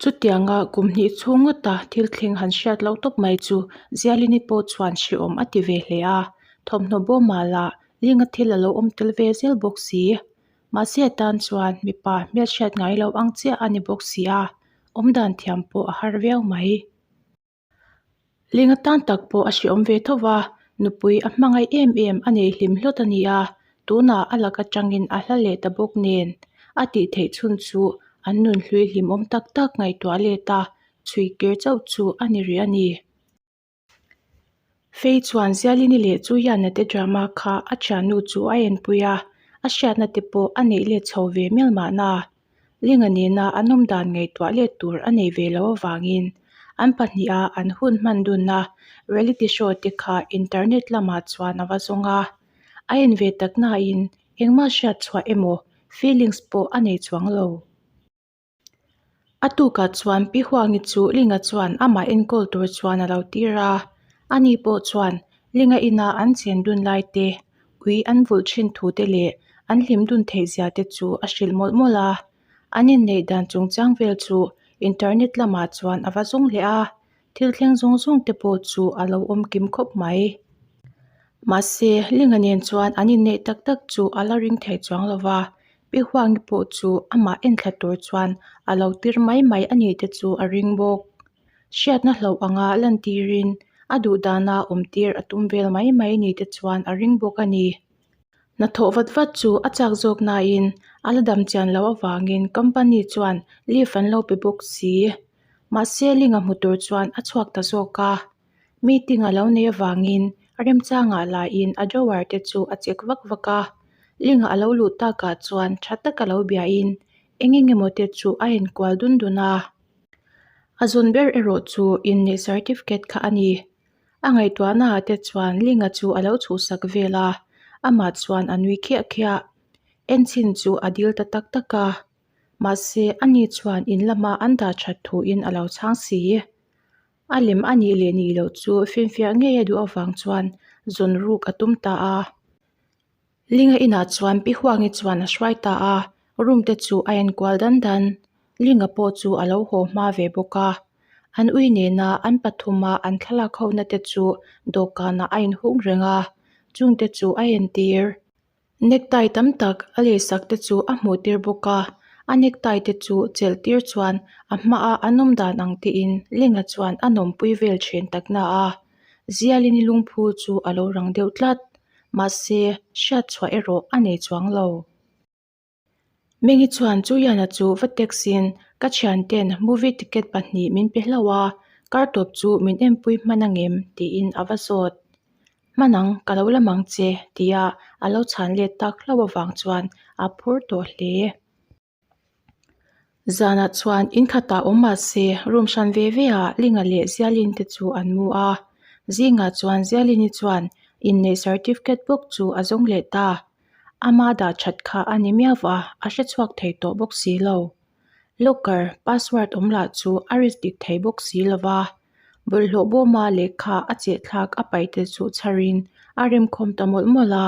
Chutianga kum hnih chhung ngawta thil thleng han hriat loh tawp mai chu Zialini pawh chuan hrehawm a ti ve hle a, thawmhnaw bawmah lah Linga thil a lo awm tel ve zel bawk si. Mahse a tan chuan mipa hmelhriat ngai lo ang chiah a ni bawk si a, awmdan thiam pawh a har viau mai. Linga tan tak pawh a hrehawm ve tho va, nupui a hmangaih em em a nei hlim hlawt a ni a, tunah a lak atangin a hla leh ta bawk nen a tih theih chhun chu an nunhlui hlimawm tak tak ngaihtuah let a, chhui kir chauh chu a ni rih a ni. Fei chuan Zialini leh chu Yana te drama kha a thiannu chu a enpui a, a hriatna te pawh a neih let chho ve mial mahna. Linga nena an awm dan ngaihtuah let tur a nei ve lo avangin an pahniha an hun hman dunna reality show te kha internet lamah chuan a va zawng a. A en ve tak nain engmah hriat chhuah emaw feelings pawh a nei chuang lo. A tukah chuan Pi Huangi chu Linga chuan amah enkawl tur chuan a lo tir a, ani pawh chuan Linga ina an chen dun lai te, ui an vulh thin thu te leh an hlim dun theih zia te chu a hrilh mawlh mawlh a. An inneih dan chungchang vel chu internet lamah chuan a va zawng leh a, thil thleng zawng zawng te pawh chu a lo awm kim khawp mai. Mahse, Linga nen chuan an inneih tak tak chu a la ring thei chuang lo va, Pi Huangi pawh chu amah enthla tur chuan a lo tir mai mai a nih te chu a ring bawk. Hriatna hlauh anga lantirin a duh dana awmtir a tum vel mai mai ni te chuan a ring bawk a ni. Hnathawh vat vat chu a chak zawk nain a la dam chian loh avangin company chuan leave an lo pe bawk si. Mahse Linga hmu tur chuan a chhuak ta zawk a. Meeting a lo nei avangin remchangah lahin a drawer te chu a check vak vak a. Linga a lo luh takah chuan tha taka lo biain eng eng emaw te chu a enkual dun dun a. A zawn ber erawh chu inneih certificate kha a ni. A ngaihtuahnaah te chuan Linga chu a lo chhuhsak vel a, amah chuan a nui khiah khiah. Enchhin chu a dil ta tak tak a, mahse ani chuan in lama an dah that thuin a lo chhang si. A lem a nih leh nih loh chu finfiah ngei a duh avang chuan zawn ruk a tum ta a. Linga inah chuan Pi Huangi chuan a hruai ta a, room te chu a enkual dan dan. Linga pawh chu a lo haw hma ve bawk a. An ui nena an pathuma an thlalak hona te chu dawhkanah a inhung reng a, chungte chu a entir. Necktie tam tak a leisak te chu a hmuh tir bawk a, a necktie te chu chelh tir chuan a hmaa an awm dan ang tiin Linga chuan a nawmpui vel thin tak na a. Zialini lungphu chu a lo rang deuh tlat. Mahse, hriat chhuah erawh a nei chuang lo. Mengi chuan Chuyana chu va text in ka thianten movie ticket pahnih min pe hlauh a, kar tawp chu min enpui hman angem tiin a va zawt. Hman ang, ka lo lam ang che tia a lo chhan let tak hlauh avang chuan a phur tawh hle. Zanah chuan in khatah awm mah se room hran ve ve ah Linga leh Zialin te chu an mu a. Zingah chuan Zialini chuan inneih certificate bawk chu a zawng leh ta. Ama dah that kha a ni miau va, a hre chhuak thei tawh bawk si lo. Locker password awm lah chu a risk dik thei bawk si lo va. Bawlhhlawh bawma lehkha a chehthlak a paih te chu chharin a remkhawm ta mawlh mawlh a.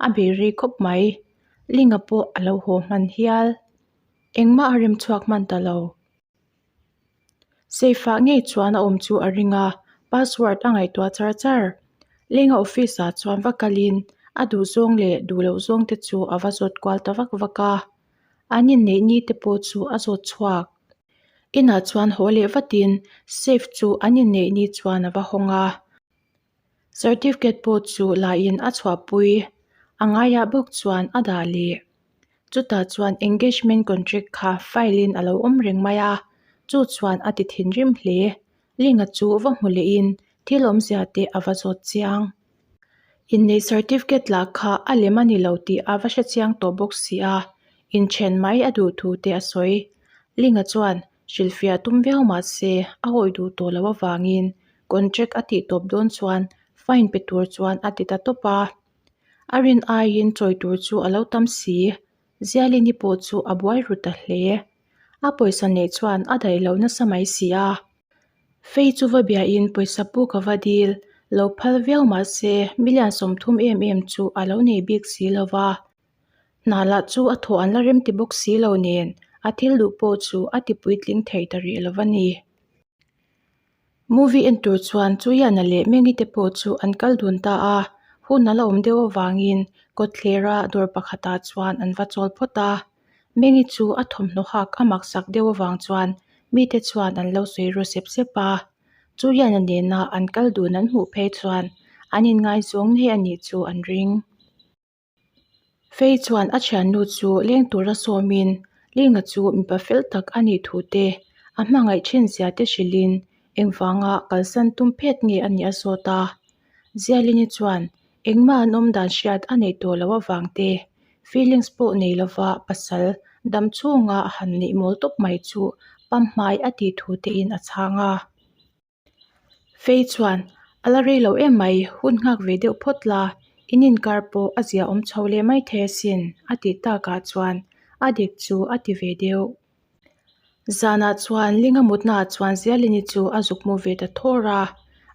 A bei rei khawp mai. Linga pawh a lo haw hman hial. Engmah a rem chhuak hman ta lo. Safe ah ngei chuan a awm chu a ring a, password a ngaihtuah char char. Linga office ah chuan va kalin a duh zawng leh duh loh zawng te chu a va zawt kual ta vak vak a. An inneih ni te pawh chu a zawt chhuak. Inah chuan haw leh vatin safe chu an inneih ni chuan a va hawng a. Certificate pawh chu lain a chhuahpui a ngaiah bawk chuan a dah leh. Chutah chuan engagement contract kha file in a lo awm reng mai a, chu chuan a ti thinrim hle. Linga chu va hmu lehin thil awmzia te a va zawt chiang. Inneih certificate lah kha a lem a ni lo tih a va hre chiang tawh bawk si a, inthen mai a duh thu te a sawi. Linga chuan Hrilhfiah tum viau mah se a awih duh tawh loh avangin contract a tih tawp dawn chuan fine pe tur chuan a ti ta tawp a. A rin aiin chawi tur chu a lo tam si. Zialini pawh chu a buai ru ta hle. A pawisa neih chuan a daih lo nasa mai si a. Fei chu va biahin pawisa puk a va dil lo phal viau mah se million 30 em em chu a lo nei bik si lo va. Hna lah chu a thawh an la rem ti bawk si lo nen. A thil duh pawh chu a ti puitling thei ta rih lo va ni. Movie en tur chuan Chuyana leh Mengi te pawh chu an kal dun ta a, hun a la awm deuh avangin kawtthlera dawr pakhatah chuan an va chawl phawt a. Mengi chu a thawmhnaw hak a maksak deuh avang chuan mite chuan an lo sawi ru sep sep a. Chuyana nena an kal dun an hmuh phei chuan an inngaizawng ngei a nih chu an ring. Fei chuan a thiannu chu leng tura sawmin Linga chu mipa fel tak a nih thu te, a hmangaih thin zia te hrilhin engvanga kalsan tum phet nge a nih a zawt a. Zialini chuan engmah an awm dan hriat a neih tawh loh avang te, feelings pawh nei lova pasal dam chhunga han neih mawl tawp mai chu pamhmai a tih thu tein a chhang a. Fei chuan, A la rei lo em mai, hun nghak ve deuh phawt la, in inkar pawh a zia awm chho leh mai thei asin, a tih takah chuan a dik chu a ti ve deuh. Zanah chuan Linga mutnaah chuan Zialini chu a zuk mu ve ta thawr a,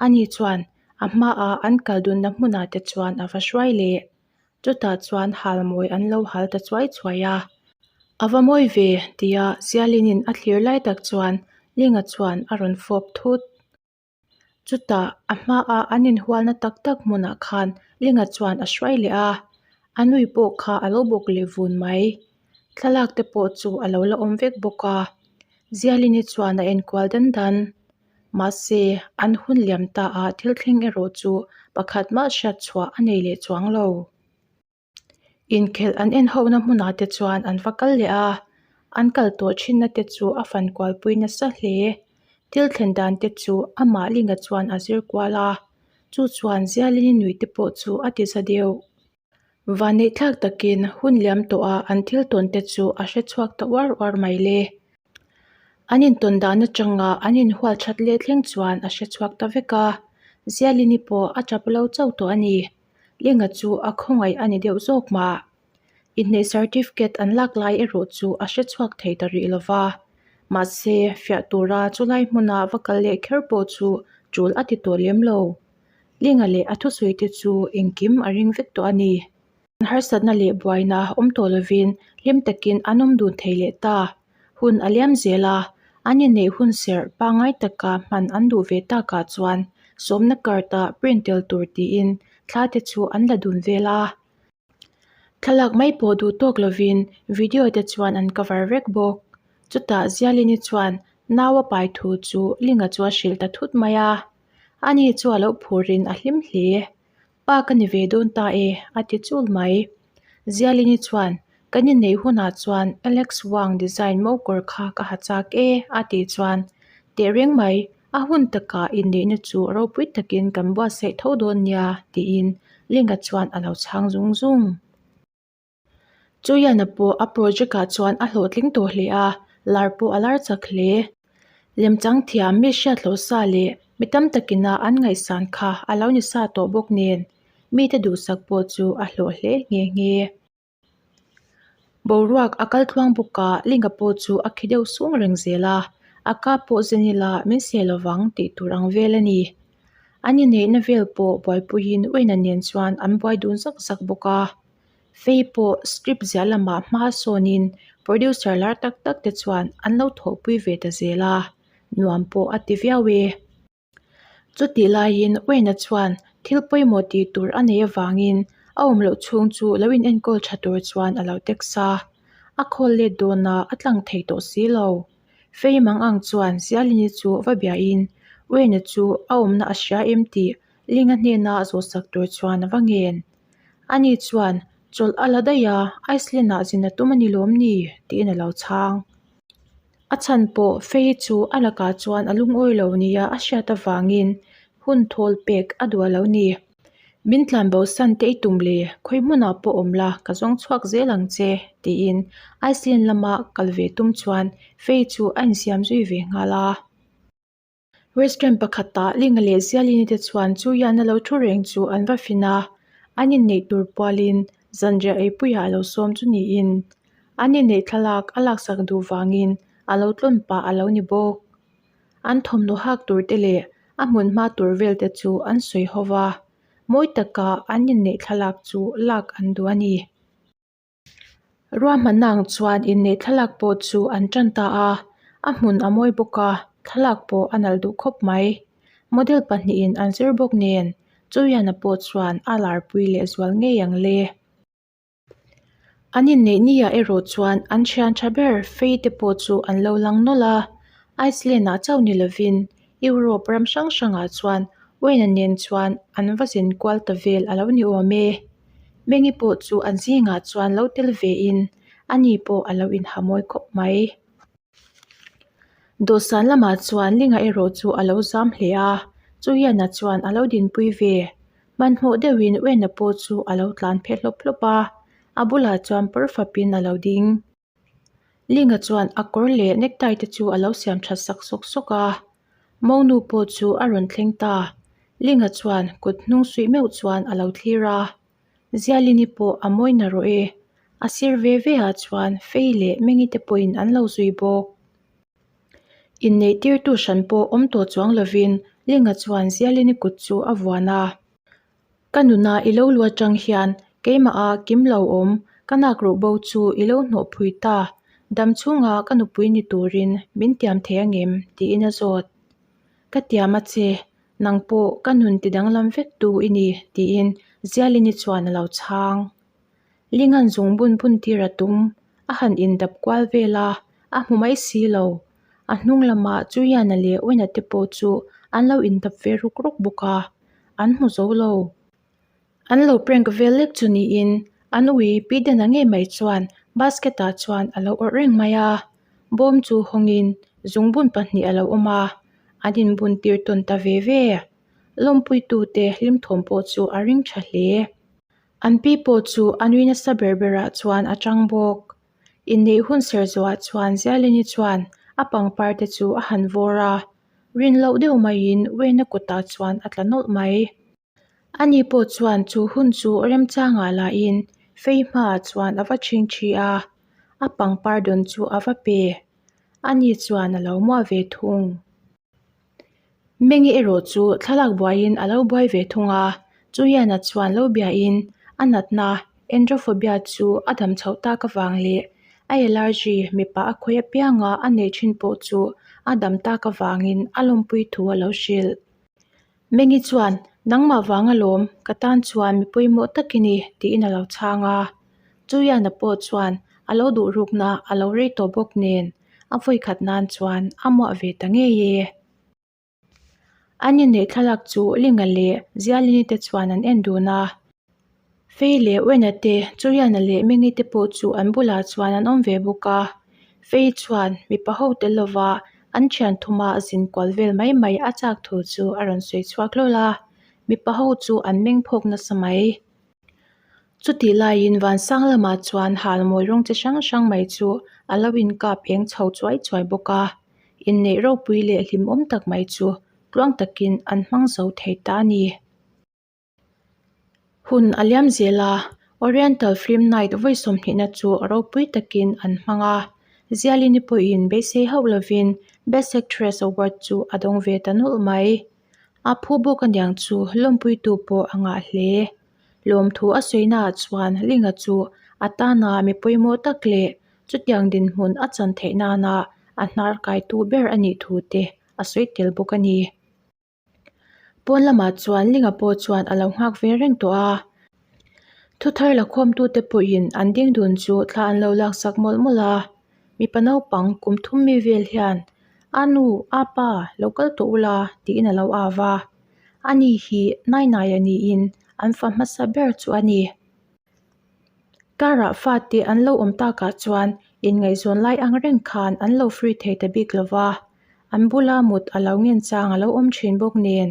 ani chuan a hmaah an kal dunna hmunah te chuan a va hruai leh. Chutah chuan halmawi an lo hal ta chuai chuai a. A va mawi ve, tia Zialinin a thlir lai tak chuan Linga chuan a rawn fawp thut. Chutah a hmaa an inhualna tak tak hmunah khan Linga chuan a hruai leh a, a nui pawh kha a lo bawk leh vun mai. Thlalak te pawh chu a lo la awm vek bawk a. Zialini chuan a enkual dan dan. Mahse, an hun liam ta a thil thleng erawh chu pakhat mah hriat chhuah a nei leh chuang lo. Inkhelh an en hona hmunah te chuan an va kal leh a, an kal tawh thinna te chu a fan kualpui nasa hle. Thil thlen dan te chu amah Linga chuan a zir kual a, chu chuan Zialini nui te pawh chu a ti za deuh. Vanneihthlak takin hun liam tawha an thil tawn te chu a hre chhuak ta uar uar mai le. An intawn dan atanga an inhual that leh thleng chuan a hre chhuak ta vek a, Zialini pawh a tap lo chauh tawh a ni. Linga chu a khawngaih a ni deuh zawk mah. Inneih certificate an lak lai erawh chu a hre chhuak thei ta rih lova. Mahse, fiah tura chulai hmuna va kal leh kher pawh chu tul a ti tawh lem lo. Linga leh a thusawi te chu engkim a ring vek tawh a ni. An harsatna leh buaina awm tawh lovin hlim takin an awm dun thei leh ta. Hun a liam zel a, an inneih hun serh pangngai taka hman an duh ve takah chuan sawmna card-a print tel tur tiin thla te chu an la dun vel a. Thlalak mai pawh duh tawk lovin video te chuan an cover vek bawk. Chutah Zialini chuan nau a pai thu chu Linga chu a hrilh ta thut mai a. Ani chu a lo phurin a hlim hle. Pa ka ni ve dawn ta e, a ti chul mai. Zialini chuan, Kan inneih hunah chuan Alex Wang design mo kawr kha ka ha chak e, a tih chuan, Tehreng mai, a hun takah inneihna chu ropui takin kan buatsaih tho dawn nia, tiin Linga chuan a lo chhang zung zung. Chuyana pawh a project ah chuan a hlawhtling tawh hle a, lar pawh a lar chak hle. Lemchang thiam mi hriat loh sa leh mi tam takina an ngaihsan kha a lo ni sa tawh bawk nen mite duhsak pawh chu a hlawh hle nghe nghe. Boruak a kal tluang bawk a, Linga pawh chu a khi deuh sung reng zel a, a kap pawh zen ila min seh lovang tih tur ang vel a ni. An inneihna vel pawh buaipuiin Wayne-a nen chuan an buai dun zak zak bawk a. Fei pawh script ziah lamah hma sawnin producer lar tak tak te chuan an lo thawhpui ve ta zel a, nuam pawh a ti viau e. Chutih laiin Wayne-a chuan thil pawimawh tih tur a nei avangin a awm loh chhung chu lo in enkawl tha tur chuan a lo text a, a call let dawnah a tlang thei tawh si lo. Fei mang ang chuan Zialini chu va biahin Wayne-a chu a awmna a hria em tih Linga hnena zawhsak tur chuan a va ngen. Ani chuan, Chawlh a la daih a, Iceland-ah zin a tum a ni lawm ni? tiin a lo chhang. A chhan pawh Fei chu a lakah chuan a lungawi lo nia a hriat avangin hun thawl pek a duah lo ni. Min tlan bo san te i tum le, khawi hmunah pawh awm la, ka zawng chhuak zel ang che, tiin Iceland lama kal ve tum chuan Fei chu a insiam zui ve nghal a. Restaurant pakhatah Linga leh Zialini te chuan chu hian a lo thu reng chu an va fin a, an inneih tur pualin zanriah eipuiah a lo sawm chu niin an inneih thlalak a laksak duh vangin a lo tlawn pah a lo ni bawk. An thawmhnaw hak tur te leh a hmun hma tur vel te chu an sawi ho va, mawi taka an inneih thlalak chu lak an duh a ni. Ruahmanna ang chuan inneih thlalak pawh chu an tan ta a, a hmun a mawi bawk a, thlalak pawh a nalh duh khawp mai. Model pahnihin an zir bawk nen, Chuyana pawh chuan a larpui leh zual ngei ang le. An inneih ni ah erawh chuan an thian tha ber Fei te pawh chu an lo lang nawlh a, Iceland ah chauh ni lovin Europe ram hrang hrang ah chuan Wayne-a nen chuan an va zin kual ta vel a lo ni awm e. Mengi pawh chu an zingah chuan lo tel ve in ani pawh a lo inha mawi khawp mai. Dawhsan lamah chuan Linga erawh chu a lo zam hle a, Chuyana chuan a lo dinpui ve. Hmanhmawh deuhin Wena pawh chu a lo tlan phe hlawp hlawp a, a bulah chuan pawr fapin a lo ding. Linga chuan a kawr leh necktie te chu a lo siam that sak sawk sawk a, Monu pawh chu a rawn thleng ta. Linga chuan kut hnung suih meuh chuan a lo thlir a, Zialini pawh a mawi na rawh e. A sir ve ve ah chuan Fei leh Mengi te pawhin an lo zui bawk. Inneih tirtu hran pawh awm tawh chuang lovin Linga chuan Zialini kut chu a vuan a. Ka nuna i lo lu atang hian keimah a kim lo awm, ka nak ruh bo chu i lo hnawh phui ta. Dam chhunga ka nupui ni turin min tiam thei angem? tiin a zawt. Ka tiam a che, Nang pawh ka nun ti danglam vek tu i ni, tiin Zialini chuan a lo chhang. Lingan zung bun bun tir a tum, a han indap kual vel a, a hmu mai si lo. A hnung lamah Chuyana leh Wena te pawh chu an lo indap ve ruk ruk bawk a, an hmu zo lo. An lo prank vel lek chu niin an ui Pi Dana ngei mai chuan basket ah chuan a lo awrh reng mai a, bawm chu hawngin zungbun pahnih a lo awm a, an inbun tir tawn ta ve ve. Lawmpuitute hlim thawm pawh chu a ring tha hle. An pi pawh chu a nui nasa ber berah chuan a tang bawk. Inneih hun ser zawhah chuan Zialini chuan a pangpar te chu a han vawr a, rin loh deuh maiin Wayne-a kutah chuan a tla nawlh mai. Ani pawh chuan chu hun chu remchangah lahin fei hmaah chuan a va chhingchhi a, a pangpar dawn chu a va pe. Ani chuan a lo muah ve thung. Mengi erawh chu thlalak buaiin a lo buai ve thung a, Chuyana chuan lo biain a natna Androphobia chu a dam chhoh tak avang leh a allergy mipa a khawi apianga a neih thin pawh chu a dam tak avangin a lawmpui thu a lo hrilh. Mengi chuan, Nangmah vang alawm, ka tan chuan mi pawimawh tak i ni, tiin a lo chhang a. Chuyana pawh chuan a lo duh rukna a lo rei tawh bawk nen, a vawikhat nan chuan a muah ve ta ngei e. An inneih thlalak chu Linga leh Zialini te chuan an en dun a. Fei leh Wena te, Chuyana leh Mengi te pawh chu an bulah chuan an awm ve bawk a. Fei chuan mipa ho tel lova an thian thuma zin kual vel mai mai a chak thu chu a rawn sawi chhuak hlawl a, mipa ho chu an meng phawk nasa mai. Chutih laiin vansang lamah chuan halmawi rawng chi hrang hrang mai chu a lo inkap eng chho chuai chuai bawk a, inneih ropui leh hlimawm tak mai chu tluang takin an hmang zo thei ta a ni. Hun a liam zel a, Oriental Film Night vawi sawmhnihna chu ropui takin an hmang a, Zialini pawhin beisei hauh lovin Best Actress Award chu a dawng ve ta nawlh mai. A phu bawk aniang chu lawmpuitu pawh a ngah hle. Lawmthu a sawinaah chuan Linga chu a tana mi pawimawh tak leh chutiang dinhmun a chan theih nana a hnar kaitu ber a nih thu te a sawi tel bawk a ni. Pawn lamah chuan Linga pawh chuan a lo nghak ve reng tawh a, thuthar la khawmtute pawhin an ding dun chu thla an lo laksak mawlh mawlh a, mipa naupang kum thum mi vel hian a nu a pa lo kal tawh ula tiin a lo au a, ani hi nai nai a niin an fa hmasa ber chu a ni. Karah fate an lo awm takah chuan inngaihzawn lai ang reng khan an lo free thei ta bik lova, an bula mut a lo ngen chang a lo awm thin bawk nen.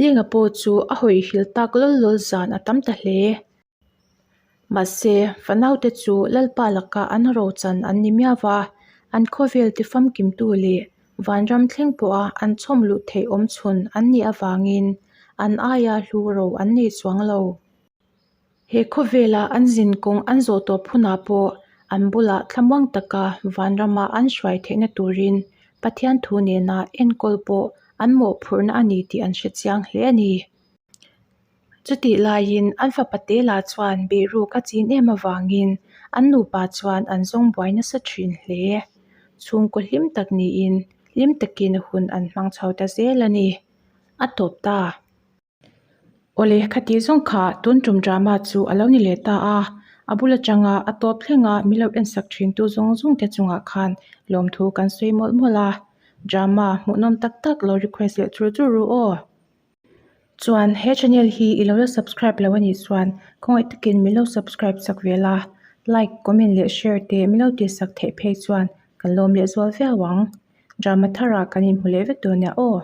Linga pawh chu a hawi hil tak lawl lawl zan a tam ta hle. Mahse, fanaute chu Lalpa laka an rochan an ni miau va, an khawvel tifamkimtu leh vanram thleng pawha an chhawm luh theih awm chhun an nih avangin an aia hlu ro an nei chuang lo. He khawvela an zin kawng an zawh tawp hunah pawh an bulah thlamuang taka vanrama an hruai theihna turin Pathian thu nena enkawl pawh an mawhphurhna a ni tih an hre chiang hle a ni. Chutih laiin an fapa te lah chuan beih ruk a chin em avangin an nupa chuan an zawng buai nasa thin hle. Chhungkaw hlim tak niin hlim takin hun an hmang chho ta zel a ni. A tawp ta. Awle, khati zawng kha tun tum drama chu a lo ni leh ta a, a bul atanga a tawp thlenga min lo ensak thintu zawng zawng te chungah khan lawmthu kan sawi mawlh mawlh a, drama hmuhnawm tak tak lo request leh chur chur ru aw. Chuan he channel hi i lo la subscribe lo anih chuan khawngaih takin min lo subscribe chak ve la, like, comment leh share te min lo tihsak theih phei chuan kan lawm leh zual viau ang. Drama tharah kan inhmu leh vek dawn nia aw.